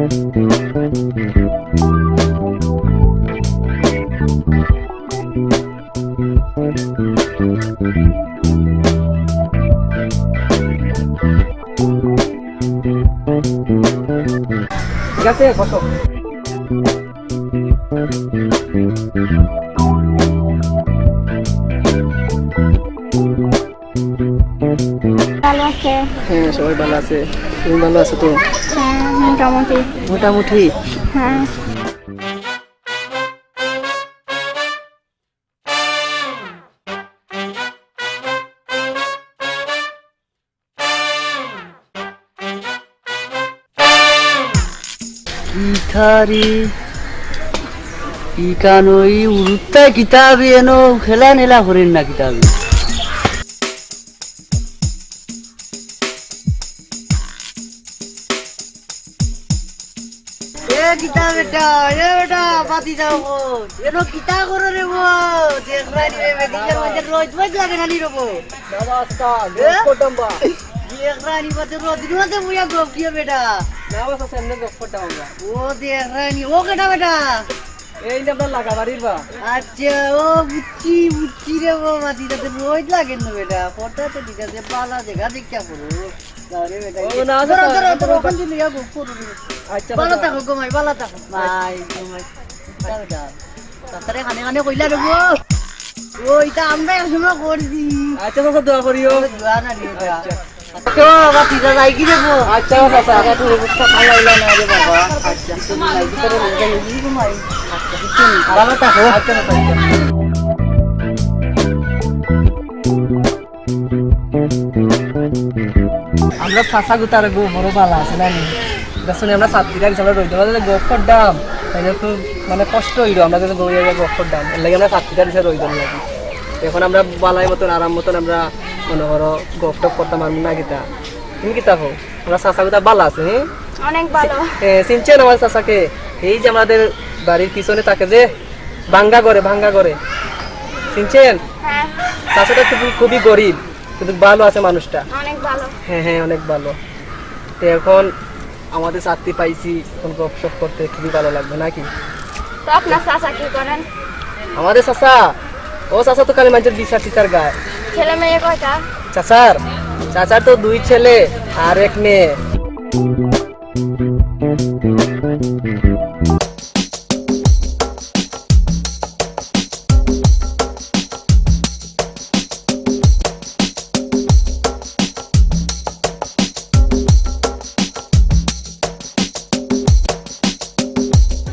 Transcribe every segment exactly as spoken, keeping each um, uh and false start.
ঠিক আছে, বসো। ভালো আছে? হ্যাঁ, সবাই ভালো আছে। তুমি ভালো আছো তো? হ্যাঁ, মোটামুটি। মোটামুটি? হ্যাঁ। ইথারি, ইকানো ই উরুত্তা কিতাবে এনো খেলা নেলা করেন না কিতাবে। এ কিতা বেটা, এ বেটা, বাতি যাও গো। এনো কিতা করো রে গো? দেখরানি রে বেটা, রোজ রোজ লাগে না নি রে গো। না বা চাচা, এ? গপ করতাম বা। দেখরানি বাদে রোজ রোজ বইয়া গপ কিও বেটা। না বা চাচা, এমনে গপ করতাম আমরা। ও দেখরানি, ও কেটা বেটা? এই যে আপনার লাগা বাড়ির বা। আচ্ছা, ও বুঝছি, বুঝছি রে বাবা, দিদা তো রোজ লাগে না বেটা। কথা তো ঠিক আছে, বালা জাগা দেখিয়া করো। আরে বেটা, ও, না, ধরো, না, ধরো, না, ধরো, না। ওখান দিয়ে লইয়া গো, করো রে। আচ্ছা, বালা বাবা। থাকো গো মাই, বালা থাকো। মাই, গো মাই। যাও, যাও। তাড়াতাড়ি কানে কানে কইলা রে গো। ও, ইটা আমরা একসময় করছি। আচ্ছা, বাবা, দোয়া করিও। ও, দোয়া না রে, দোয়া। আচ্ছা। তো, বাবা, ঠিক আছে, যাই কি রে গো? আচ্ছা, বাবা, আচ্ছা। আচ্ছা, তোর অবস্থা ভালো হইলো না রে বাবা। আচ্ছা, তুমি নাই, তোর অবস্থা হইলো কি গো মাই? আচ্ছা, কিছু নেই। বালা থাকো। আচ্ছা, বাবা, আচ্ছা। আমরা চাচা গুতারে গো বড় বালা আছে না নি? দেখছো নি, আমরা ছাত্রীরা গেছি, আমরা রইদর মাঝে গপ করতাম, তাইলে তো মানে কষ্ট হইলো, আমরা যদি গড়িয়ে গিয়ে গপ করতাম, এর লাগি আমরা ছাত্রীরা গেছি রইদর লাগি। এখন আমরা বালাই মতন, আরাম মতন আমরা মনে করো গপ টপ করতাম, আর না কিতা। তুমি কিতা কও? আমরা চাচা গুতা বালা আছে, হ্যাঁ? অনেক ভালো। এ, চিনছেন আমার চাচাকে? এই যে আমাদের বাড়ির পিছনে থাকে যে, ভাঙ্গা ঘরে, ভাঙ্গা ঘরে। চিনছেন? হ্যাঁ। চাচাটা খুবই, খুবই গরিব, কিন্তু ভালো আছে মানুষটা। অনেক ভালো। হ্যাঁ, হ্যাঁ, অনেক ভালো। তো এখন আমাদের ছাত্রী পাইছি, এখন গপশপ করতে খুবই ভালো লাগবে নাকি? তো আপনার চাচা কি করেন? আমাদের চাচা, ও চাচা তো খালি মানুষের বিচার টিচার গায়। ছেলে মেয়ে কয়টা? চাচার, চাচার তো দুই ছেলে আর এক মেয়ে।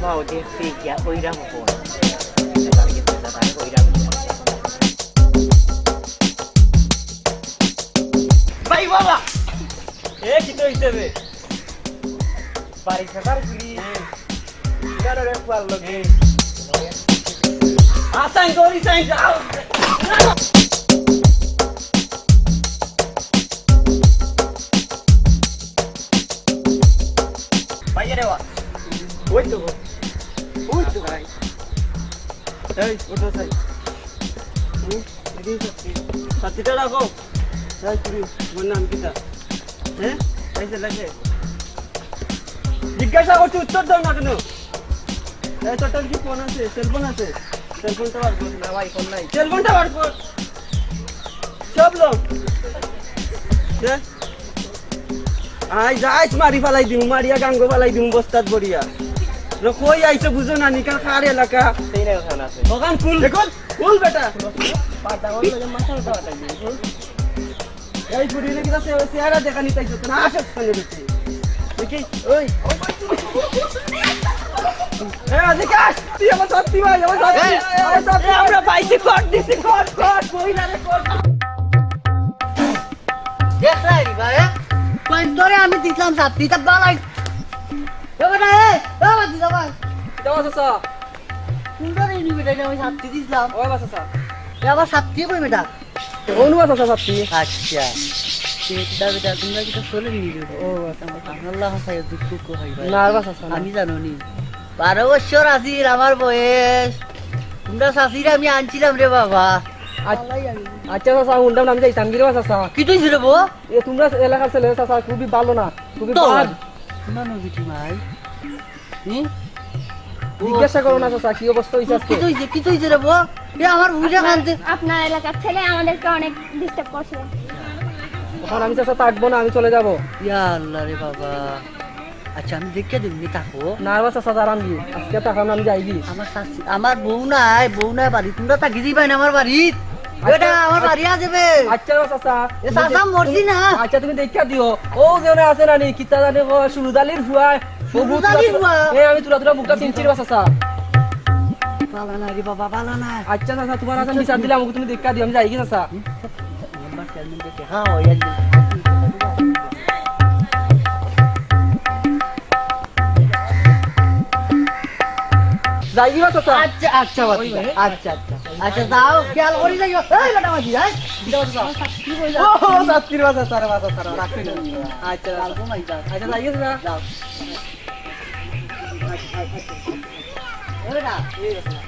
বাবা, দেখছি গিয়া কইরাম ফোন। ভাই বাবা, এ কি তো হইছে বে? বাড়ি ফেরার গুলি। ইদারে রে ফুয়ার লগে। আসান করি সাইন যাও। ভাই রে বা। ওই তো। ওই তো ভাই। এই, ওঠো ভাই। হুম, এদিকে সত্যি। সত্যিটা রাখো। এই, তুমি, তোমার নাম কিতা? হ্যাঁ? এই যে লাগে। জিজ্ঞাসা করছি, উত্তর দাও না কেন? এই, তোর, তোর কি ফোন আছে? সেলফোন আছে? সেলফোনটা বার কর। না ভাই, ফোন নাই। সেলফোনটা বার কর। সব লো। হ্যাঁ? আই যাইস, মারি ফালাই দিমু, মারিয়া গাঙ্গো ফালাই দিমু বস্তাত ভরিয়া। রে কই আইছে বুঝো না, নিকাল কার এলাকা। সেই না ওখানে আছে। ওখান ফুল। দেখুন, ফুল বেটা। পাতা ওর লগে মাথা উঠা উঠা দিয়ে, ফুল। এই ফুরিলে কিতা সে-, চেহারা দেখা নিতে আইছো না, আসো ওখানে দেখি। দেখি, ওই। এ, আজিকে আস, তুই আমার সাথী ভাই, আমার সাথী, এ, আমার সাথী। এ, আমরা পাইছি, কট দিছি, কট, কট, কই না রে, কট। দেখরায় নি বা, এ? কই তোরে আমি দিছলাম সাথী, তা বালাই। এ বেটা, এ, এ বাবা, দিদা ভাই। কিতা বা চাচা? সুন্দর এই নিবি, এটা আমি সাথী দিছলাম। ওই বা চাচা। এ আবার সাথী কই বেটা? অনু আছে, চাচা, আপনি? আচ্ছা। কিতা বেটা, তোমরা কিতা চলে নি? ও, আচ্ছা, আচ্ছা। আল্লাহ হাসায় দুঃখ কো ভাই ভাই। না, আর বা চাচা, না। আমি জানো নি। বারো বছর আছিল আমার বয়স। তোমরা চাচিরে আমি আনছিলাম রে বাবা। আচ্ছা, আচ্ছা, চাচা, হুনলাম না, আমি যাইতাম কি রে বা চাচা? কি তুই ছিল বো? এ, তোমরা এলাকার ছেলে, চাচা, খুবই ভালো না, খুবই তো bad। না, না, বিটি ভাই। হুম? জিজ্ঞাসা করো না, চাচা, কি অবস্থা হইছে আজকে? কি হইছে, কি হইছে রে বউ? এ আমার বুঝে খানতে। আপনার এলাকার ছেলে আমাদেরকে অনেক ডিস্টার্ব করছে। এখন আমি, চাচা, থাকবো না, আমি চলে যাব। ইয়া আল্লাহ রে বাবা। আচ্ছা, আমি দেখে দিমু, থাকো। না, বাবা, চাচা, দাঁড়ান দি। আজকে থাকলাম না, আমি যাই দি। আমার শাশি, আমার বউ নাই, বউ নাই বাড়ি। তোমরা থাকি দিবাই না আমার বাড়ি। আচ্ছা, বেটা, আমার বাড়ি আছে বে। আচ্ছা, বাবা, চাচা। এ, চাচা, মরছি না। আচ্ছা, তুমি দেখা দিও। ও যে ওনে আছে নানি, কিতা জানে গো, সুরুজ আলীর ফুয়া। ও ভূত সুরুজ আলীর ফুয়া। এ, আমি তুরা তুরা মুখটা চিনছি রে, চাচা। বালা না রে বাবা, বালা না। আচ্ছা, চাচা, তোমার আছে বিচার দিলে আমাকে তুমি দেখা দিও, আমি যাই কি, চাচা? মেম্বার চেয়ারম্যান দেখে, হ্যাঁ, ওই আর কি। যাই কি বা, চাচা? আচ্ছা, আচ্ছা, বাবা, ওই, ওই। আচ্ছা, আচ্ছা। আচ্ছা, যাও, খেয়াল করি যাইও। এই বেটা মাঝি, এই। যাও, যাও। ও, শাস্তির বাজার, স্যার, বাজার, স্যার, রাখবি না। আচ্ছা, যাও। আচ্ছা, যাই গেছে না? যাও। আচ্ছা, আচ্ছা, আচ্ছা। ওরে না, এই গেছে না।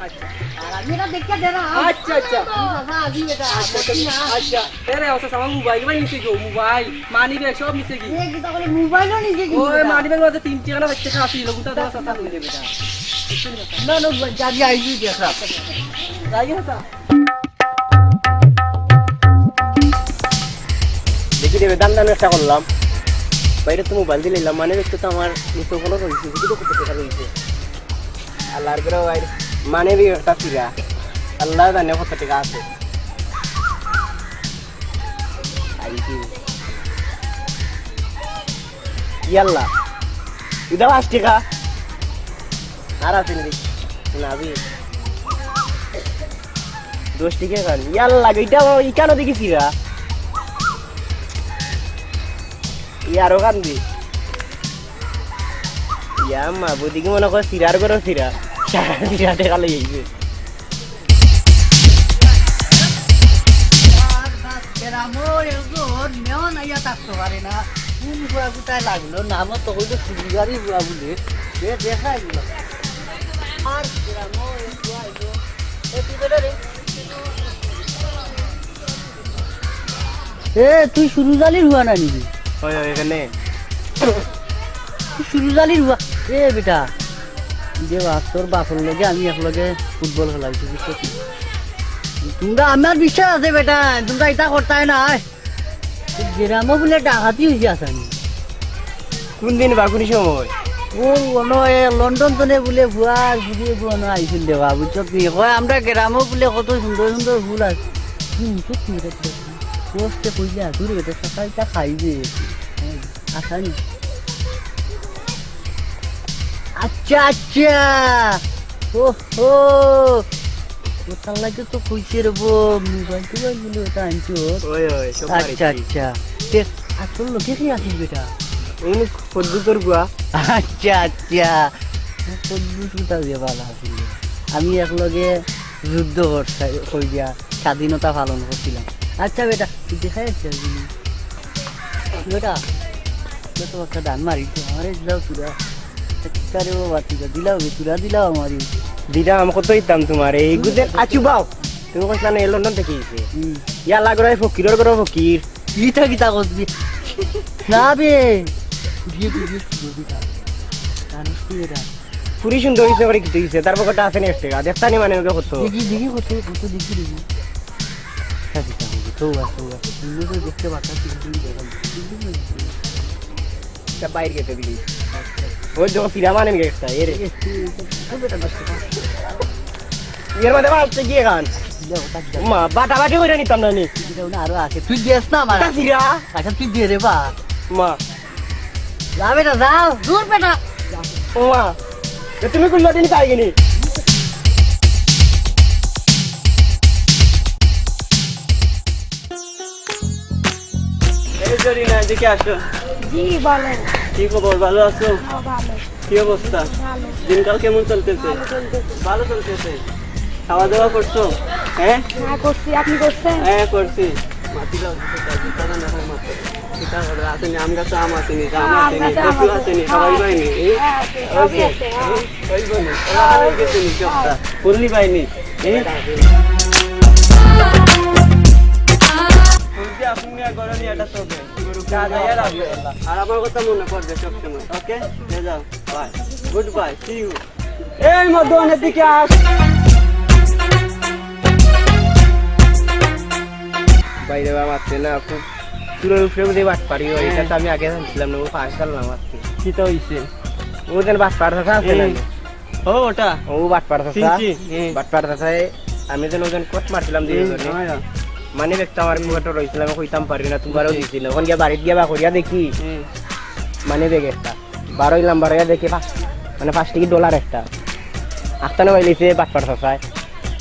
আচ্ছা। আর আমি এটা দেখে দে না। আচ্ছা, আচ্ছা। তুই বাবা, আজি বেটা, আচ্ছা, আচ্ছা, করছি না। আচ্ছা। এরে, অবশ্য আমার মোবাইল ভাই নিছে গো, মোবাইল, মানি ব্যাগ সব নিছে কি? এ, কিতা বলে, মোবাইলও নিছে কি ওই বেটা? মানি ব্যাগ মাঝে তিন টেকা না, চার টেকা আছে, এগুলো তো দশ হাজার মিলে বেটা। না, না, যাবি, আইবি, দেখা। যাই গেছে না? দেখি দেবে, দাম দাম একটা করলাম। বাইরে তো মোবাইল দিলাম, মানে, দেখতে তো আমার নিচে কোনো রয়েছে, দেখি তো কত টাকা রয়েছে। আল্লাহর করে ভাই, মানে, বি একটা ফিরা। আল্লাহ জানে কত টাকা আছে। আই কি? ইয়াল্লা, ইটা পাঁচ টাকা। আর আছে নি? না, বি। দশ টাকা খান। ইয়াল্লা, ইটা, ইখানো দেখি ফিরা। ই আরো কান্দি। ইয়া মা, বুদিকে মনে কয় সিরার ঘরো সিরা। সারা সিরা টেকা লই আইছে। আর বাস গ্রামো এগোর মেয়ন আইয়া থাকতে পারে না। কোন বুয়া কোথায় লাগলো? নামও তো কইলো সুবিধারই বুয়া বলে। এ দেখা এগুলো। আর গ্রামো এগো আইলো। এ তুই বেটা রে। এ, তুই সুরুজ আলীর হুয়া না নিবি? ওই, ওই, এখানে। তুই সুরুজ আলীর হুয়া? এ বেটা, যে বাপ, তোর বাপর লগে আমি এক লগে ফুটবল খেলাইছি, বুঝছস নি? তোমরা আমার বিশ্বাস আছে বেটা, তোমরা ইতা করতায় না। গ্রামো বুলে ডাকাতি হইছে আসানি। কোন দিন বা কোন সময়? ও, মনো হয় লন্ডন তনে বুলে ফুয়ার বুলে ফুয়ানো আইছিল দেওয়া, বুঝছো কি? কয়, আমরা গ্রামো বুলে কত সুন্দর সুন্দর ফুল আছে। হুম, সত্যি বেটা, সত্যি। কষ্টে কইলে আসুর বেটা, সকালটা খাইবে। হ্যাঁ, আসানি। আচ্ছা, আচ্ছা। ও, ও। ও, তার লাগে তো কইছে রে বো, মোবাইল টোবাইল বুলে ওটা আনছো। ওই, ওই, সব আচ্ছা, মারিছি। আচ্ছা। তে, আসল লোকে কি আছিস বেটা? উনি কদ্দুসর গুয়া। আচ্ছা, আচ্ছা। কদ্দুস কোথা দিয়ে ভালো আছিল? আমি এক লগে যুদ্ধ করছি, কই দিয়া স্বাধীনতা পালন করছিলাম। আচ্ছা বেটা, তুই দেখাই আসছিস বেটা? যত একটা ডান মারি, তো আমারে দিলাও তুরা। আরে বাবা, তুরা দিলাও, তুরা দিলাও আমারে। দিলাম, কত দিতাম তোমার? এই গুজে আচু বাও। তুমি কইছ না, এই লন্ডন থেকে আইছে। হুম। ইয়া লাগরায় ফকিরর ঘরো ফকির। ইটা কিতা করবি? না বে। দিয়ে, দিয়ে, দিয়ে, দিয়ে, দিয়ে। জানিস তুই এটা? ফুরি সুন্দর হইছে, করে কিছু হইছে। তার পকেটে আছে না এক টাকা। দেখতা নি মানে ওকে কত? দেখি, দেখি কত, কত দেখি, দেখি। হ্যাঁ, দিতাম, দেখি। তো আছে, তো আছে। সুন্দর করে দেখতে পারতাম, কিন্তু দেখা যায়। এটা বাইরে গেছে দেখি। ওই দেখো, ফিরা মানে গেছে, এ রে। এ, তুই, তুই, তুই বেটা দশ টাকা। এর মধ্যে মারতে গিয়ে গান। দিলে ওটা দিলে। মা, বাটাবাটি করে নিতাম না নি। দিলে ওটা আরো আছে। তুই দেস না আমার। তা ফিরা। আচ্ছা, তুই দে রে বা। মা। যা বেটা, যাও। দূর বেটা। ও মা। এ তুমি কুল্লা দিন খাই গিনি। এই জরিনা, এদিকে আসো। জি, বলেন। কি খবর, ভালো আছো? হ্যাঁ, ভালো। কি অবস্থা? ভালো। দিনকাল কেমন চলতেছে? ভালো চলতেছে। ভালো চলতেছে। খাওয়া দাওয়া করছো? হ্যাঁ? হ্যাঁ, করছি। আপনি করছেন? হ্যাঁ, করছি। মাটি দাও, দুটো চাল, দুটো দানা হয় মাত্র। কিতা করো? আছেনি, আম গাছে আম আছেনি, জাম আছেনি, কচু আছেনি, সবাই পাইনি। হ্যাঁ, আছে, সবই আছে, হ্যাঁ। ওই বলি, ওরা হারাই গেছেনি সবটা। হ্যাঁ। করলি পাইনি। এই? করলি আপনি আর গরনি এটা তো। আর আমার কথা মনে পড়বে সবসময়। ওকে, যাও, bye, good bye, see you. এই মদন, এদিকে আস। বাইরে বাবা মারছে না, খুব চুলোর উপরে বুঝে বাটপারি হয়। এটা তো আমি আগে জানছিলাম না, ও পাঁচ সাল না মারছে। কিতা অইছে? ও যেন বাটপার চাচা আছে না? ও, ওটা? ও বাটপার চাচা। চিনছি, হুম। বাটপার চাচায় আমি যেন ওজন কত মারছিলাম দুই হুম, জনে। হ্যাঁ। মানে, ব্যাগটা আমার পকেটে রইছিল, আমি কইতাম পারি না, তোমারও দিছিল। ওখান গিয়া বাড়িত গিয়া বা করিয়া দেখি, হুম। মানে, ব্যাগ একটা। বারোই নাম্বার হইয়া দেখি পাঁচ, মানে, পাঁচ টিকিট ডলার একটা। আখতানো পাইলিছে বাটপার চাচায়।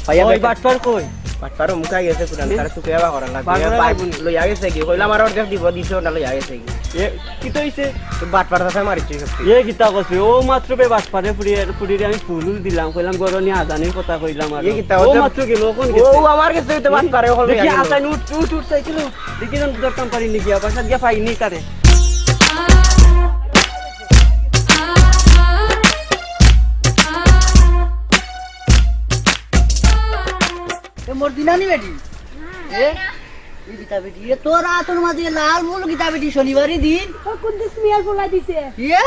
পাইয়া ওই দেখে বাটপার কই? বাটপার মুখা গেছে কুনান, তার চুকে বা করা লাগবে। বাটপার বাইক লাগবে নি? লইয়া গেছে কি? কইলাম আর অর্ধেক দিব, দিছে ওটা লইয়া গেছে কি? এ, কিতা অইছে? তো বাটপার চাচায় মারিছে সব। এ কিতা কইছে? ও মাত্র বে বাটপারে ফুড়ি, ফুড়িরে আমি ফুল দিলাম, কইলাম গরনি আজানির কথা কইলাম আর। এ কিতা ও কইছে? মাত্র গেল, কোন ও গেছে? আমার গেছে হইতে বাটপারে ওখানে দেখি গেল। আসাইন উঠ, উঠ, উঠ, সাইকেল উঠ। দেখি না ধরতাম পারি নি গিয়া, বাসাত গিয়া পাই নি তারে। এ মোর দিনানি বেটি। এ? এই কিতা বেটি? এ তোর আতর মাঝে লাল মুল কিতা বেটি শনিবারই দিন? ও কুদ্দুস মিয়ার পোলা দিছে। ইয়ে?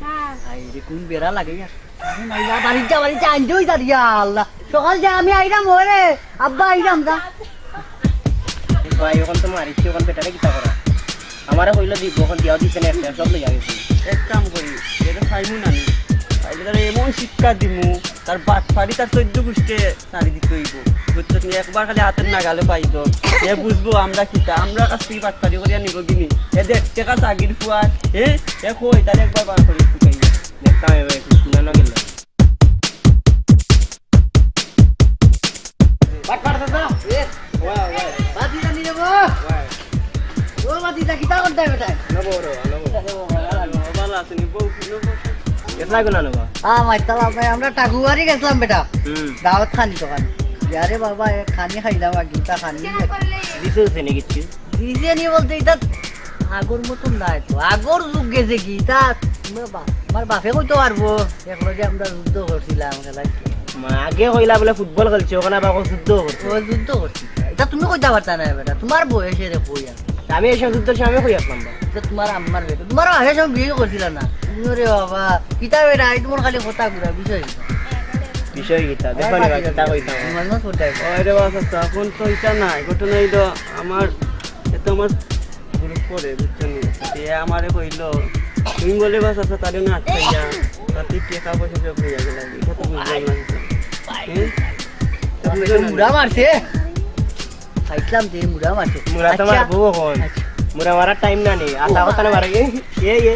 হ্যাঁ। আই রে, কোন বেড়া লাগে ইয়া? আরে না, ইয়া বাড়িত যা, বাড়িত যা, আনতে ওই যা, ইয়া আল্লাহ। সকাল যা, আমি আইরাম ওরে। আব্বা আইরাম যা। ভাই, ওখান তো মারিছি, ওখান বেটারে কিতা করা? আমারে কইলো দিব, ওখান দিয়াও দিছে না একটা, সব লইয়া গেছে। এক কাম করি, এটা খাইমু না নি। খাইলে তারে এমন শিক্ষা দিমু, তার বাটপারি তার চোদ্দ গুষ্ঠে সারি দিতে হইব। বুঝছো নি? একবার খালি হাতের নাগালে পাই তো। এ বুঝবো আমরা কিতা, আমরা কাছ থেকে বাটপারি করিয়া নিব গিনি। এ দেখ, টেকা চাগির ফুয়ার, এ, এ কই, তারে একবার বার করি ফুটাই। দেখতাম এবার একটু শুনানো গেল। বাটপার দাদা। এ, ওয়া, ওয়া। বাদ দিতা নি রে গো। ওয়া। ও বাদ দিতা, কিতা করতে হবে তাই? নবো, নবো, নবো। ভালো আছেন, বউ, নবো। গেছলা কোন আনবা? আ, মাইতালা ভাই, আমরা টাগুয়ারি গেছিলাম বেটা। হুম। দাওয়াত খানি তো খানি। ইয়ারে বাবা, এ খানি খাইলাম আর দুটা খানি। দিছে, দিছে নি কিচ্ছু? দিছে নি বলতে ইতা আগর মতন নাই তো। আগর যুগ গেছে কি ইতা? আমার বা-, আমার বাপে কইতে পারবো। একলগে আমরা যুদ্ধ করছিলাম, খেলাইছি। মা, আগে কইলা বলে ফুটবল খেলছে, ওখানে আবার যুদ্ধ করছে। ও যুদ্ধ করছি। ইতা তুমি কইতে পারতা না বেটা, তোমার বয়সে রে কই আর। আমি এসব যুদ্ধর সময় কই আসলাম বা? ইতা তোমার আম্মার বেটা, তোমার আগে সব বিয়ে করছিল না। তুমি রে বাবা, কিতা বেটা, এই তোমার খালি কথা ঘুরা বিষয়। বিষয় কিতা? দেখো না, কিতা কইতাম। তোমার না ছোট। ওই রে বাবা, চাচা, এখন তো ইতা নাই। ঘটনা হইলো, আমার, এ তো আমার গ্রুপ করে, বুঝছো নি? এ আমারে কইলো, তুমি বলে বাস আচ্ছা, তাহলে না আটকাইয়া, তাতে টেকা পয়সা সব নিয়ে গেল। এটা তো বুঝলাম না কিছু। হুম? তো বুঝলাম না। মুড়া মারছে? খাইছিলাম যে মুড়া মারছে। মুড়া তো আচ্ছা। মারবো এখন। আচ্ছা। মুড়া মারার টাইম না নি। আতা কথা না মারে। এ, এ, এ।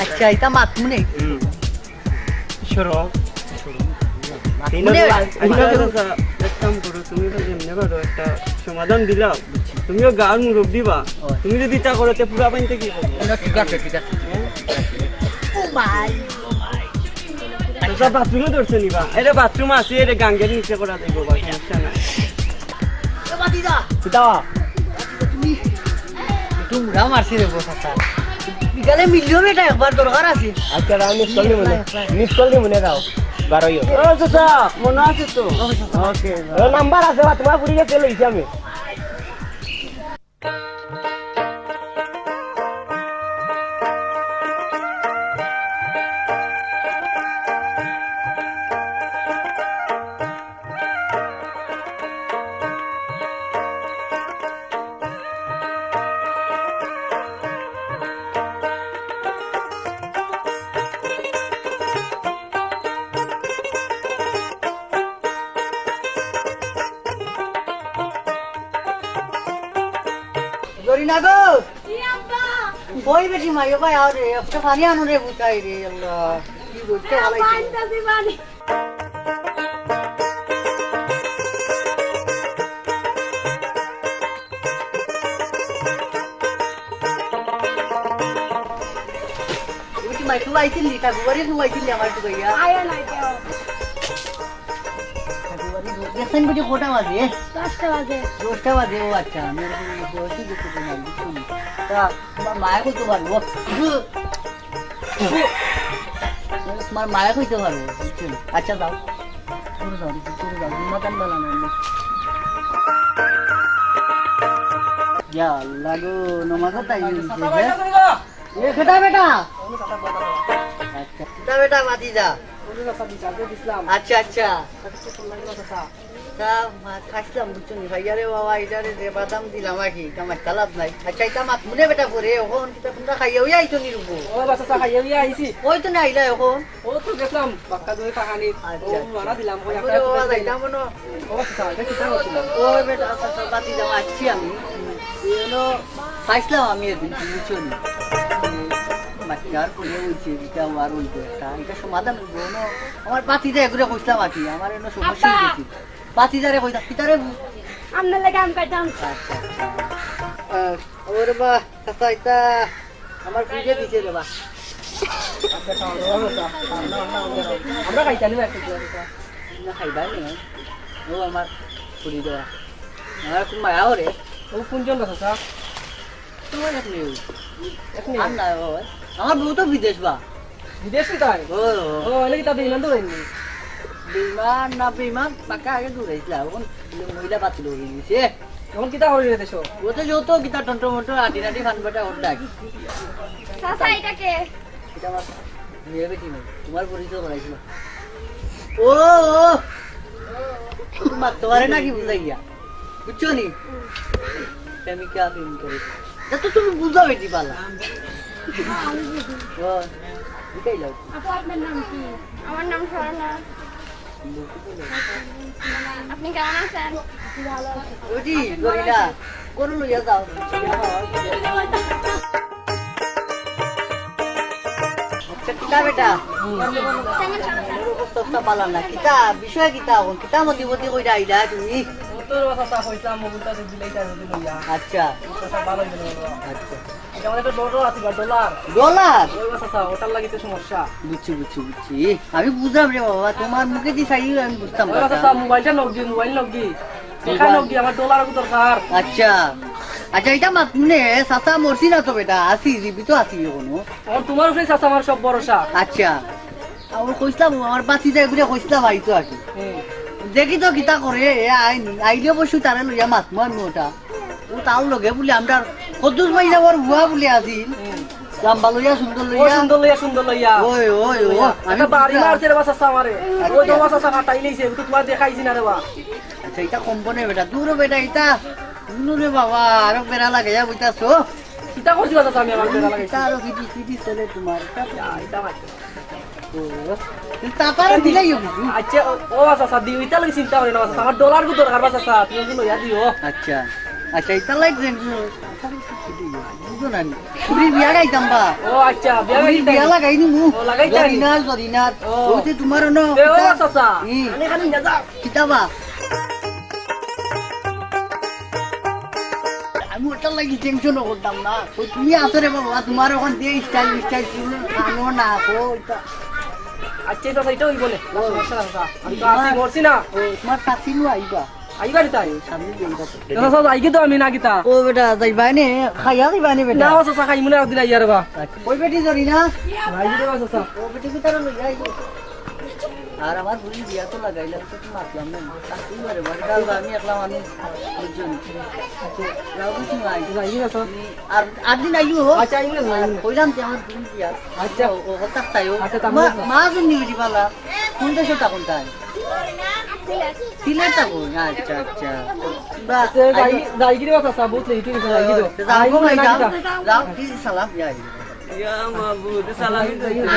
আচ্ছা, এটা মাতমু নেই। হুম। সরো। আচ্ছা, আচ্ছা, এক কাম করো, তুমি তো যেমনে পারো একটা সমাধান দিলাও। তুমিও গাঁর মুরব্বি বা। ও। তুমি যদি ইতা করো, তে পুরা পাইনতে কি করবো? না, ঠিক আছে, ঠিক আছে। ও ভাই, ও ভাই। তো সব বাথরুমে ধরছে নি বা? এটা বাথরুম আছে, এটা গাঙ্গের নিচে করা যাইব বা, সমস্যা নাই। এ বাতিজা। কিতা? তুমি একটু মুড়া মারছি রে বস, আচ্ছা। বিকালে মিলিও বেটা, একবার দরকার আছে। আচ্ছা, দাও, মিস কল দিমু নে। মিস কল দিমু নে, দাও। বারোইও। ও চাচা, মনে আছে তো? ও চাচা। ওকে। ও নাম্বার আছে বা, তোমার পুরি গেছে, লইছি আমি। জরিনা গো। জি আব্বা। ওই বেটি মাইও ভাই, আও রে, একটা পানি আনো রে, বুঝাই রে, আল্লাহ। কি করতে ভালাই পানি। তুমি কি মাইকু আইছিলি? ঠাকুরবাড়ি তুমি আইছিলি আমার দুবাইয়া? আয়া নাই কেউ। ঠাকুরবাড়ি দেখছেন বুঝি কটা বাজে? দশটা বাজে। দশটা বাজে, ও আচ্ছা, আমি আর কি বলছি যে কিছু নাই, বুঝছো নি? তা তোমার মায়ে কইতে পারবো। তোমার মায়ে কইতে পারবো, বুঝছো নি? আচ্ছা, যাও। চলে যাও, চলে যাও, ঘুমাতাম বেলা নাই। ইয়া আল্লাহ গো, নমাজও টাইম অই গেছে। এ, কিতা বেটা? আচ্ছা, কিতা বেটা, ভাতিজা? আচ্ছা, আচ্ছা। তা মা-, খাইছলাম, বুঝছো নি? খাইয়া রে বাবা, ইটারে যে বাদাম দিলাম আর কি, ইটা মাইর লাভ নাই। আচ্ছা, ইটা মাত মনে বেটা পড়ে, অখন কিতা তুমরা খাইয়া অইয়া আইছো নি রূপো? ও বাবা, চাচা, খাইয়া অইয়া আইছি। ওই তো না আইলা অখন। ও তো গেছলাম, বাক্কা দূরে টাকা নেই। আচ্ছা, ও আচ্ছা। মারা দিলাম, ওই আরে একটা বাবা, একটা যাইতাম মনো। ও চাচা, ইটা কিতা করছিলাম? ও বেটা, চাচা, বাতি যাওয়া আছি আমি। এই হলো, খাইছলাম আমি এদিন, বুঝছো নি? বাচ্চার করে অইছে, ইটা আর অইছে একটা, ইটা সমাধান অইবো না। আমার বাতি যায় ঘুরে কইছলাম আর কি, আমার এনে সমস্যা আব্বা! অই গেছে। বাতি যারে কইতা, কিতারে? আপনার লাগে আম কাটতাম। আচ্ছা, আচ্ছা। আহ, ওরে বা, চাচা, ইটা আমার ফ্রিজে দিছে রে বা। আচ্ছা, খাওয়া দাওয়া হতো। আমরা খাইতাম না একটা গ্লাস চা। না খাইবা না? ও আমার ফুরি দেওয়া। আমার খুব মায়া ওরে। ও কোনজন রে চাচা? তোমার এক মেয়ে। এক মেয়ে? আর না বাবা। আমার বউ তো বিদেশ বা। বিদেশি তাই? ও, ও। ও, এলে কি তা বেইমান তো হয়নি? বেইমান না বেইমান, পাকা আগে দূর হইছিল। এখন মহিলা বাতিল হয়ে গেছে। এখন কিতা করে রে দেশো? ও তো যত কিতা টন্টো মন্টো আটি নাটি ফান বেটা ওর ডাক। চাচা, এটা কে? এটা আমার মেয়ে বেটি নয়, তোমার পরিচয় করাইছিল। ও, ও। তোমার, তোমারে নাকি বুঝাইয়া? বুঝছো নি? প্রেমিকা প্রেম করে। তা তো তুমি বুঝাও এটি বালা। ও, বুঝাই লাও। আপু, আপনার নাম কি? আমার নাম সরলা। আপনি কেমন আছেন? ওটি, করি না। গরু লইয়া যাও। আচ্ছা, কিতা বেটা? তেমন সমস্যা না। ওর অবস্থা পালা না। কিতা, বিষয় কিতা এখন? কিতা মতি মতি কইরা আইলা তুমি? ও তোর কথা চা কইতাম, মগুর কাছে দিলেই তার মধ্যে লইয়া। আচ্ছা। তোর কথা ভালো হইলো না। আচ্ছা। এটা আমাদের একটা ডলার আছে, বা ডলার। ডলার? ওই কথা চা, ওটার লাগিতে সমস্যা। বুঝছি, বুঝছি, বুঝছি। আমি বুঝলাম রে বাবা, তোমার মুখে দি চাই আমি বুঝতাম ওই কথা কথা। চা, মোবাইলটা নক দি, মোবাইল নক দি। দেখা মোবাইল। নক দি, আমার ডলার দরকার। আচ্ছা। আচ্ছা, এটা মাত নে, চাচা মরছি না তো বেটা, আছি, জীবিত আছি এখনো। এখন তোমার উপরে চাচা আমার সব ভরসা। আচ্ছা। আমি কইছিলাম, আমার বাতি যায় ঘুরে কইছিলাম, আইতো আর কি। হুম। দেখি তো কিতা করে, এ আইন, আইলে অবশ্য তারে লইয়া মাতমু আমি ওটা। ও তার লগে বলে আমরা কদ্দুস ভাই যাওয়ার হুয়া বলে আছিল। হুম। লাম্বা লইয়া, সুন্দর ও লইয়া। সুন্দর লইয়া, সুন্দর লইয়া। ওই, ওই, ও, ওই, আমি একটা বাড়ি বুঝলাম। মারছে রে বাসা আমারে। আচ্ছা। ওই তো বাসা কাটাই লইছে, ও তো তোমার দেখাইছি না রে বা। আচ্ছা, এটা কম বনে বেটা, দূর বেটা, এটা। নুরে বাবা, আরো বেড়া লাগাইয়া বইতাছো। কিতা করছি কথা আমি আমার বেড়া লাগাইছি? এটা আরো ফিটি, ফিটি চলে তোমার। এটা তো ইয়া, এটা মারছে। ও, কিন্তু তারপরে দিলাই হইব। আচ্ছা, ও, ও আচ্ছা, আচ্ছা, দিও, ইটা লাগি চিন্তা করে না, আচ্ছা, আমার ডলার গু দরকার, বাস, আচ্ছা, তুমি একটু লইয়া দিও। আচ্ছা, আচ্ছা, ইটা লাগি যে, বুঝো না নি? তুমি বিয়া গাইতাম বা? ও আচ্ছা, বিয়া তুমি গাইতাম। বিয়া লাগাই নিমু। ও, লাগাইতাম। জরিনার, জরিনার। ও। ওই যে তোমার অনো এ, ও কিতা? আচ্ছা, আচ্ছা। হুম। আনে খালি নিয়ে যাও। কিতা বা? আমি ওটার লাগি টেনশনও করতাম না। ওই তুমি আছো রে বাবা, তোমার ওখান দিয়ে স্টাইল, স্টাইল, চুল, কানো না, কো, ওইটা। আচ্ছা, চাচা, এটা হইব না। ও। সমস্যা না, চাচা। আমি তো তোমার আছি, মরছি না। ও, তোমার চাচিনু আইবা। আইবা রে তাই? সামনে দিয়ে আইবা তো। চাচা, চাচা, যাই কি তো আমি না কিতা? ও বেটা, যাইবা নে, খাইয়া যাইবা নে বেটা। না, চাচা, খাইমু না, একদিন আইয়া রে বা। আচ্ছা। ওই বেটি ধরি না। যাই কি রে বা, চাচা? ও বেটি কোথায় লই যাই? আর আমার বুড়ি বিয়া তো লাগাইলাম, তো মাতলাম না। আর তুই বারে বারে, কাল বা আমি একলা মানুষ, বুঝছো নি? যাও বুঝছো না? যাই কি রে বা, চাচা? আর, আর দিন আইও। আচ্ছা, আইমু না, আইমু না। কইলাম যে আমার বুড়ি বিয়া। আচ্ছা। ও, ও, হঠাৎ তাই ও। আচ্ছা, তা মা, মা শুনি বেটি বালা। কোন দেশে তখন তাই? সিলেট থাকো? আচ্ছা, আচ্ছা। বা, আচ্ছা, যাই, আইও। যাই গিরি কথা, বহুত লেট হয়ে গেছে, যাই গিরি। যাও গো ভাই, যাও। যাও, কি সালাম, যাই। ইয়া মাবুদ, সালাম।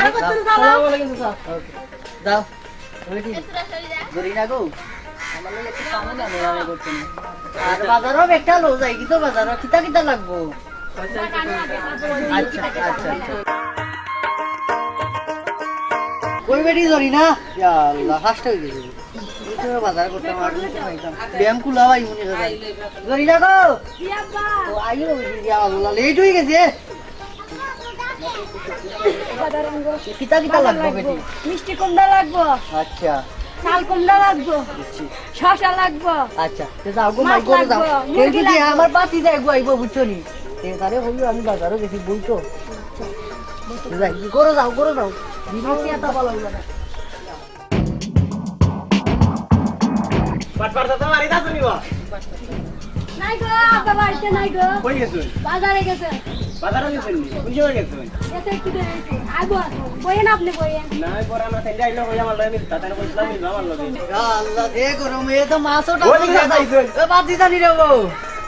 আসসালামু আলাইকুম, চাচা। যাও। ওই কি? ধরি না গো। আমার লগে একটু সামনে আনো, আমি করতে না। আর বাজারও একটা লো, যাই কি তো বাজারও, কিতা কিতা লাগবো? আচ্ছা, আচ্ছা, আচ্ছা। কই বেটি ধরি না? ইয়া আল্লাহ, ফাস্ট হয়ে গেছে। এই তো বাজার করতে আমার খাইতাম। ব্যায়াম কুলা ভাই মনে করে। ধরি না গো। ও, আইও, ইয়া আল্লাহ, লেট হয়ে গেছে। কিতা কিতা লাগবো বেটি? মিষ্টি কুমড়া লাগবো। আচ্ছা। চাল কুমড়া লাগবো। বুঝছি। শসা লাগবো। আচ্ছা, তে যাও গো, মাছ মাই, ঘরো যাও। লাগবো, তে মুরগি যদি লাগবো। আমার বাতি যায় গো, আইবো, বুঝছো নি? তে তারে কইও আমি বাজারও গেছি, বলতো। যাই, ঘরো যাও, ঘরো যাও। দিন আসি এত ভালো হইলো না। বাটপার তো মারি দাও তুমি বা। নাই গো, আব্বা বাড়িতে নাই গো। কই গেছইন? বাজারে গেছে। বাজারে গেছইন নি? কোন সময় গেছইন? গেছে একটু দেরি হয়েছে। আইবো, আইবো। বইয়েন আপনি, বইয়েন। না, পরে আমার সাথে আইলে কই আমার লগে মিলতা, তাই না? কইছিলাম মিলবা আমার লগে। ইয়া আল্লাহ, এ গরম, এ তো মাছও ওই দিকে যাইছো। এ বাতি জানি রে গো।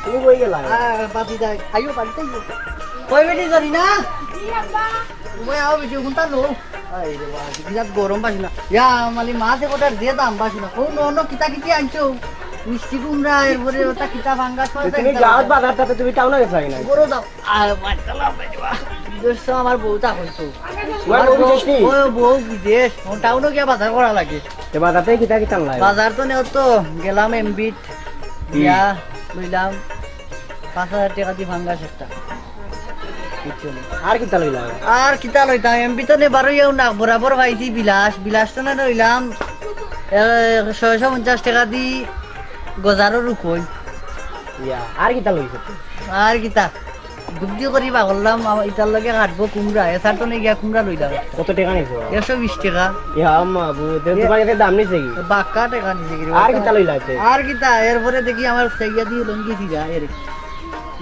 তুমি কই গেলা? বাতি যাই, আইও বাড়িতে আইও। কই বেটি জানি না? জি আব্বা। তুমি আও বেটি, কোনটা লো? আই রে বাবা, বিরাট গরম পাস না। ইয়া মালি মাছ একটা যে দাম পাস না। ও ন ন কিতা কিতি আনছো? মিষ্টি কুমড়া, এরপরে ওটা কিতা ফাঙ্গাস মাছ, তুমি গাঁত বাজারটাতে তুমি টাউনে গেছো না? গরো দাও। আর বাচ্চা লাভ নাই রে বাবা। বিদেশ তো আমার বউটা হইতো। তোমার বউ বিদেশ নি? ও বউ বিদেশ। ও টাউনে গিয়া বাজার করা লাগে। তে বাজারতে কিতা কিতা আনলাই? বাজার তো নেও তো, গেলাম এমবিট, গিয়া লইলাম পাঁচ হাজার টেকা দি ফাঙ্গাস একটা। বুঝছো নি? আর কিতা লইলা? আর কিতা লইতাম, এমবি তো নে বারো ইয়াও না, বরাবর পাইছি বিলাস, বিলাস তো না লইলাম এ, ছয়শো পঞ্চাশ টেকা দি গজারও রুকই। ইয়া, আর কিতা লইছো? আর কিতা, বুদ্ধি করি বা করলাম, আমার ইটার লগে কাটবো কুমড়া, এসার তো নে গিয়া কুমড়া লইলাম। কত টেকা নিছো? একশো বিশ টেকা। ইয়া আম্মা, বউ, তে তোমার কাছে দাম নিছে কি? বাক্কা টেকা নিছে কি রে? আর কিতা লইলা আছে? আর কিতা, এরপরে দেখি আমার সাইয়া দিয়ে লঙ্গি ছিড়া, এরে।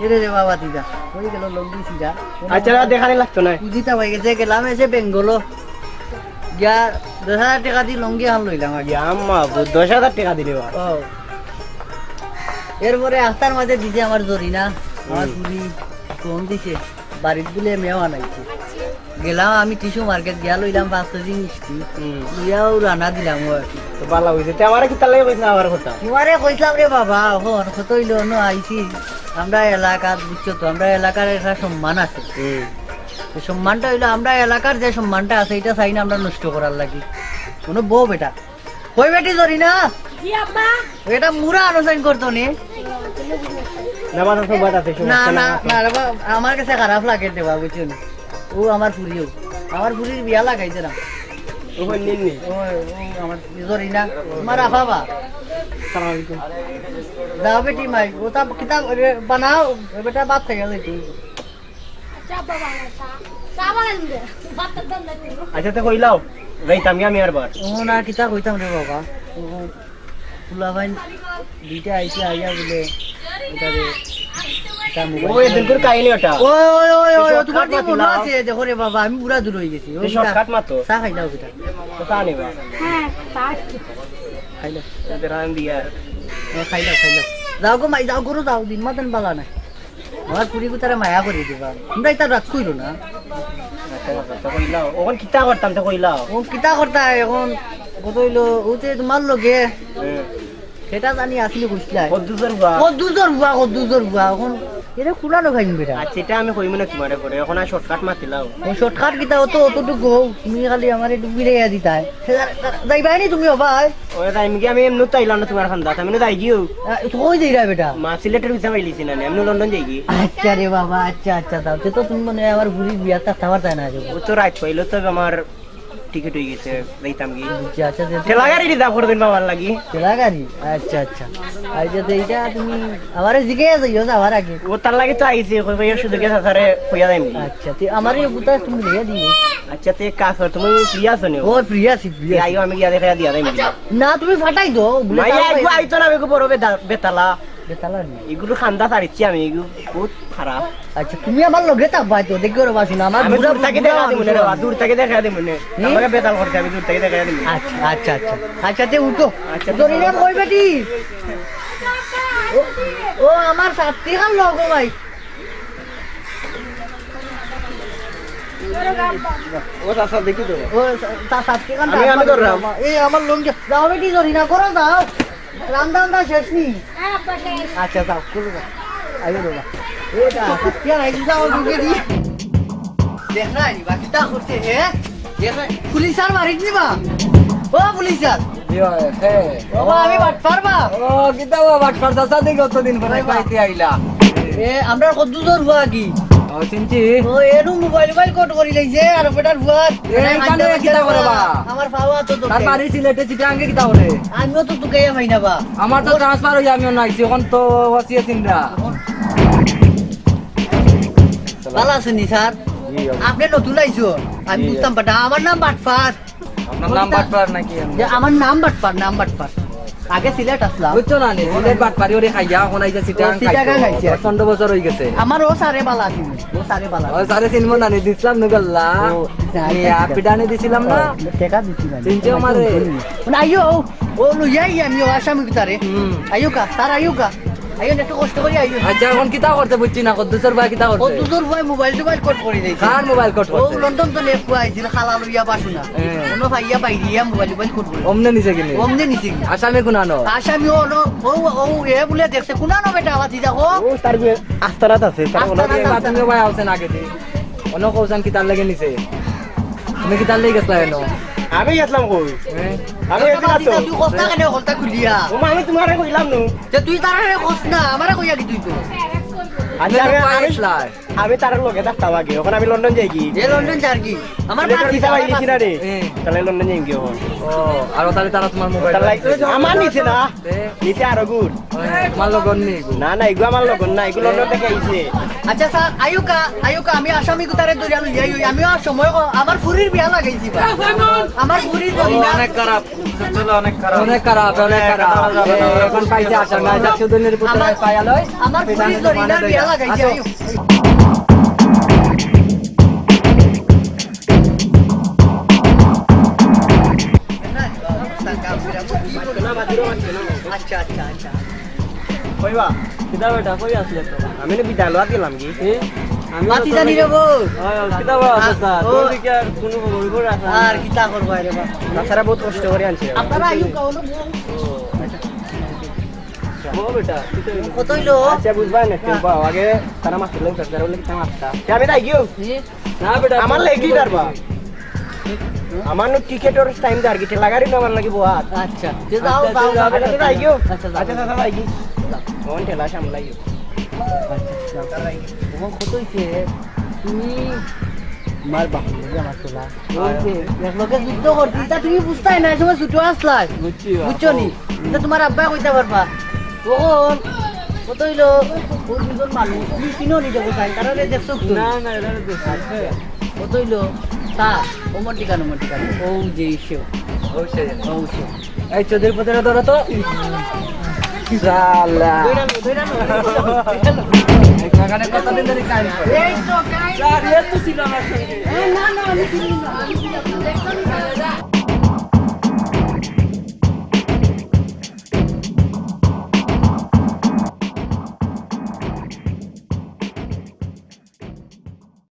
এরে রে বাবা দিদা, হয়ে গেল লঙ্গি ছিড়া। আচ্ছা, দেখানি লাগতো না। বুঝিতা হয়ে গেছে, গেলাম এসে বেঙ্গলো। গিয়া দশ হাজার টেকা দি লঙ্গি আন লইলাম আগে। ইয়া আম্মা, বউ, দশ হাজার টেকা দিলে বা? ও। এরপরে আস্তার মাঝে দিছে আমার জরিনা, আমার হুম। চুরি, ফোন দিছে, বাড়িত বুলে মেও আনাইছে। গেলাম আমি টিস্যু মার্কেট গিয়া লইলাম পাঁচ কেজি মিষ্টি, হুম। লইয়াও রানা দিলাম ও আর কি। তো ভালো হইছে। তে আমারে কিতা লাগে কইছ না আমার কথা? তোমারে কইছিলাম রে বাবা, এখন কত হইলো অন্য আইছি। আমরা এলাকার, বুঝছো তো, আমরা এলাকার একটা সম্মান আছে। হুম। এই সম্মানটা হইলো আমরা এলাকার যে সম্মানটা আছে, এটা চাই না আমরা নষ্ট করার লাগি। কোনো বউ বেটা। কই বেটি জরিনা? জি আব্বা। এটা মুরা আনুষ্ঠান করতো নি? না, মাথা তো বাদ আছে, না, সমস্যা না, না। না রে বাবা, আমার কাছে খারাপ লাগে রে বাবা, বুঝছো নি? ও আমার ফুরিও। আমার ফুরির বিয়া লাগাইছে না। ও কই নিন নি? ও, ও আমার জরিনা। তোমার আফা বা? সালাম আলাইকুম। যাও বেটি মাই, ও তা কিতা বানাও, বেটা ভাত খাইয়া যাইতো। আচ্ছা আব্বা, বানাও চা। চা বানাই দে। ভাত তো দম নাই। আচ্ছা, তো কইলাও। যাইতাম গিয়া আমি আরবার। ও না, কিতা কইতাম রে বাবা। ও, ফুলাবাইন দুইটা আইছে, আইয়া বলে, এটা রে, এটা মোবাইল। ও, এদিন করে কাহিনী ওটা। ওই, ওই, ওই, ওই, shortcut তোমার কি মনে মাতিলাম। আছে? দেখো রে বাবা, আমি পুরা দূর হয়ে গেছি। ওই এই shortcut মাতো। চা খাইলাও কিতা? তো চা নিবা। হ্যাঁ, চা। খাইলাও। এদের আন দিয়া। হ্যাঁ, খাইলাও, খাইলাও। যাও গো মাই, যাও গরু যাও, দিন মাতেন বালা নাই। আমার পুরি গুতারে মায়া করে দিবা। তোমরা এটা রাগ কইরো না। আচ্ছা, আচ্ছা, তো কইলাও। ওখান কিতা করতাম, তো কইলাও। ও কিতা করতা এখন? কত হইলো? ও যে তোমার লগে। হুম। সেটা জানি আসলে বুঝলাই। কদ্দুজর বা? কদ্দুজর বুয়া, কদ্দুজর বুয়া। এখন এটা কুলানো খাইন বেটা। আচ্ছা, এটা আমি কইমু না তোমারে পরে। এখন আর shortcut মাতিলাও। ও shortcut কিতা অত, অতটুকু হোক। তুমি খালি আমার একটু মিলাইয়া দিতাই। যাইবাই নি তুমি, ও ভাই? ওই যাইম গি, আমি এমনি তো আইলাম না তোমার খান্দাত, আমি না যাই গিও। আহ, তো কই যাইরা বেটা? মা সিলেটের ভিসা পাইলিছি না, আমি লন্ডন যাই গি। আচ্ছা রে বাবা, আচ্ছা, আচ্ছা, দাও। তে তো তুমি মনে হয় আমার বুড়ির বিয়া থাকতে পারতায় না রে। ও তো রাইত পাইলো, তবে আমার টিকিট হয়ে গেছে, যাইতাম গি। আচ্ছা, আচ্ছা, যে ঠেলা গাড়ি reserve করে দিন বাবার লাগি। ঠেলা গাড়ি? আচ্ছা, আচ্ছা। আচ্ছা, তো এইটা তুমি আমারে জিজ্ঞাসা যাইও যাওয়ার আগে। ও তার লাগি তো আইছি, কই, কই, শুধু গেছে, স্যারে কইয়া যাইম গি। আচ্ছা, তে আমারে এই বুতা তুমি লইয়া দিও। আচ্ছা, তে এক কাজ কর, তুমি ফ্রি আছো নি? ও, ফ্রি আছি, ফ্রি আছি। আইও, আমি গিয়া দেখা দিয়া যাইম গি। না, তুমি ফাটাই দাও, বুলে মাইয়া তাও একগু পাইবো। আইতো না, একগু বড় বেদা-, বেতালা। বেতালা নি? এগুলো খান্দা ছাড়িচ্ছি আমি, এগুলো বহুত খারাপ। আচ্ছা, তুমি আমার লগে থাকবা তো, দেখো রে বাসু না, আমার আমি বুড়া দূর থাকি বুড়া দেখা দিমু মানুষ রে, আমি। দূর থাকি দেখা দিমু নে। হুম? আমাকে বেতাল করতে আমি দূর থাকি দেখা দিমু। আচ্ছা, আচ্ছা, আচ্ছা। আচ্ছা, তে উঠো। আচ্ছা, জরিনা কই বেটি? ও, ও আমার সাথী খান লোক ভাই। ও চাচা, দেখি তো। ও, তা সাথে কান আমি, আমি ধরলাম। এই আমার লুঙ্গি। যাও বেটি, ধরি না, করো, যাও। রান্দা, রান্দা শেষ নি? হ্যাঁ, আব্বা, শেষ। আচ্ছা, যাও, করো, যাও। আইও, বাবা। এই তো, হাতিয়া নাই, যাও, ঢুকে দি। দেখ না, এই বাকিটা করতে, হে? দেখ না, পুলিশ আর মারিস নি বা? ও, পুলিশ আর। জি ভাই, হে। ও, বা, আমি বাটপার বা? ও, কিতা বা বাটপার, চাচা দেখি অতদিন পরে ওই বা। খাইতে আইলা। এ, আমরা কদ্দুজর হুয়া কি? ও, চিনছি। ও, এরু মোবাইল মোবাইল কট করি লইছে, আর বেটার হুয়া। এ, এখানে কিতা করে বা? আমার পাওয়া তো তো তার বাড়ি সিলেটে, চিটাগাঙ্গে কিতা করে? আমিও তো তোকে পাই না বা। আমার তো ট্রান্সফার হইয়া আমিও নাইছি, এখন তো ওসিয়ে চিন্তা। ভালো আছেন নি, স্যার? জি, অবশ্যই। আপনি নতুন আইছো? আমি জি, বুঝতাম পারতাম। আমার নাম বাটপার। আপনার নাম বাটপার নাকি? যে আমার নাম বাটপার, নাম বাটপার। আগে সিলেট আসলাম। বুঝছো না নি? সিলেট বাটপারি ওরে খাইয়া, অখন আইছে চিটাগাং ও, চিটাগাং খাইতো। আইছে। দশ পনেরো বছর অই গেছে। আমার ও স্যারে বালা আছিল। ও স্যারে বালা ও আছিল। স্যারে চিনবো না নি? দিছলাম নু গল্লা। ও, স্যার, মিয়া, ঠিক আছে। পিটানি দিছিলাম না? ও, টেকা দিছি না। চিনছো আমারে? না, আইও, ও, ও লইয়া আই আমি, ও আসামি কিতারে। হুম। আইও কা, স্যার আইও কা। আইও না, একটু কষ্ট করি আইও। আচ্ছা, অখন কিতা করতে বুঝছি না, কদ্দুসর ভাই কিতা করতে? কদ্দুসর ভাই মোবাইল টোবাইল কট করি দিছে। কার মোবাইল কট ও করতে? লন্ডন তো লেফ আইছিল, খালা লইয়া বাসু না। হ্যাঁ। কোনো ভাইয়া বাইরিয়া মোবাইল টোবাইল কট করি। অমনে নিছে কিনি? অমনে নিছে কিনি? আসামি কুনানো? আসামি ও, ও, ও, ও, এ বুলে দেখছে, কুনানো বেটা আবার দিদা গো? ও, তার বিয়ে আস্তানাত আছে, তার আস্তানাত ওনার আছে। বাদ তুমি ভাই আছেন আগে দি। অন্য কৌশান কিতার লাগি নিছে? তুমি কিতার লাগি গেছলা এনো? আমি গেছলাম কই? হ্যাঁ। আমি তো এদিন বাদ দিদা, আছো। তুই কথা কেন হলতা খুলিয়া? ও মা, আমি তোমারে কইলাম নু। যে তুই তারে কস না, আমারে কইয়া কি তুই তো? আচ্ছা, তুমি আমি, তো আমি পাইছলা। আমি তার লগে থাকতাম আগে, অখন আমি লন্ডন যাই কি? এ লন্ডন যার কি? আমার সিলেটর বাদ ভিসা দিদা, পাই গেছি না রে। এ। তাহলে লন্ডন যাই কি অখন? ও, আর তাহলে তারা তোমার মোবাইল তাহলে নিছে। আমার নিছে না। এ। নিছে আরো গুণ। এ, তোমার লগর নি গো? না, না, এগু আমার লগর না, এগু লন্ডন থাকি আইছে। আচ্ছা স্যার, আইও কা, আইও কা, আমি আসামি কুতারে ধরিয়া লই যাই, আমিও আর সময় ক-, আমার ফুরির বিয়া লাগাইছি বা। আমার ফুরির ও, জরিনা। অনেক খারাপ। চলো, অনেক খারাপ। অনেক খারাপ, অনেক খারাপ। এ, অখন পাইছে আসামি, আচ্ছা, সুদিনের পুত্র আমার, পাইয়া লই। আমার ফুরির জরিনার বিয়া লাগাইছি, আইও। আচ্ছা, আচ্ছা, আচ্ছা। কইবা? কিতা বেটা, কই আসলে তো? আমি না বিদায় লওয়া গেলাম কি? এ? আমি মাতি তো জানি রে বউ। ওই, ওই, কিতা বড় আ, অবস্থা? ও। তোর দিকে আর কোনো খবর খবর আছে না? আর কিতা করবো রে বা? তাছাড়া বহুত কষ্ট করি আনছি। আপনারা আইও কাউলো বউ। বউ বেটা, কিতা হইলো? কত হইলো? আচ্ছা, বুঝবা না, হ্যাঁ। কেউ পাও। আগে তারা মারতে লাগবে, তারা বলে কিতা মারতা? আমি তাই গিয়েও। এ? না বেটা, আমার লাগি তার বা। আমার নু টিকেটর টাইম দার গিতে লাগারি না আমার লাগি বহাত। আচ্ছা, তে যাও, আচ্ছা, যাও, তে যাও, যাও, আচ্ছা, তে যাও। যাই গিও। আচ্ছা, যাও। আচ্ছা, দাদা, যাই গিও। অন ঠেলা সামলাই গিও। আচ্ছা, যাও। ও কত হইছে? তুমি মার বাপ, বুঝে আমার তোলা। ওই যে, এক লগে যুদ্ধ করছি, তা তুমি বুঝতাই না, এই সময় ছুটো আসলাই। বুঝছি, বুঝছো নি? এটা তোমার আব্বা কইতা পারবা। অখন কত হইলো? ও দুজন মানুষ, তুমি চিনো নি দেখো তাই, তারা রে দেখছো তো? না, না, এরা দেখছি। আচ্ছা। কত হইলো? তা, ওমর টিকান, ওমর টিকান। ও যে ইসে। ও সে। ও সে। এই চৌধুরী পুত্র ধরো তো। শালা। দৌড়ানো, দৌড়ানো, দৌড়ানো। এই বাগানে কতদিন ধরে কাজ করে? এই তো কাজ। স্যার, এ তো ছিল আমার সঙ্গে। এ, না, না, আমি চিনি না, আমি চিনি না।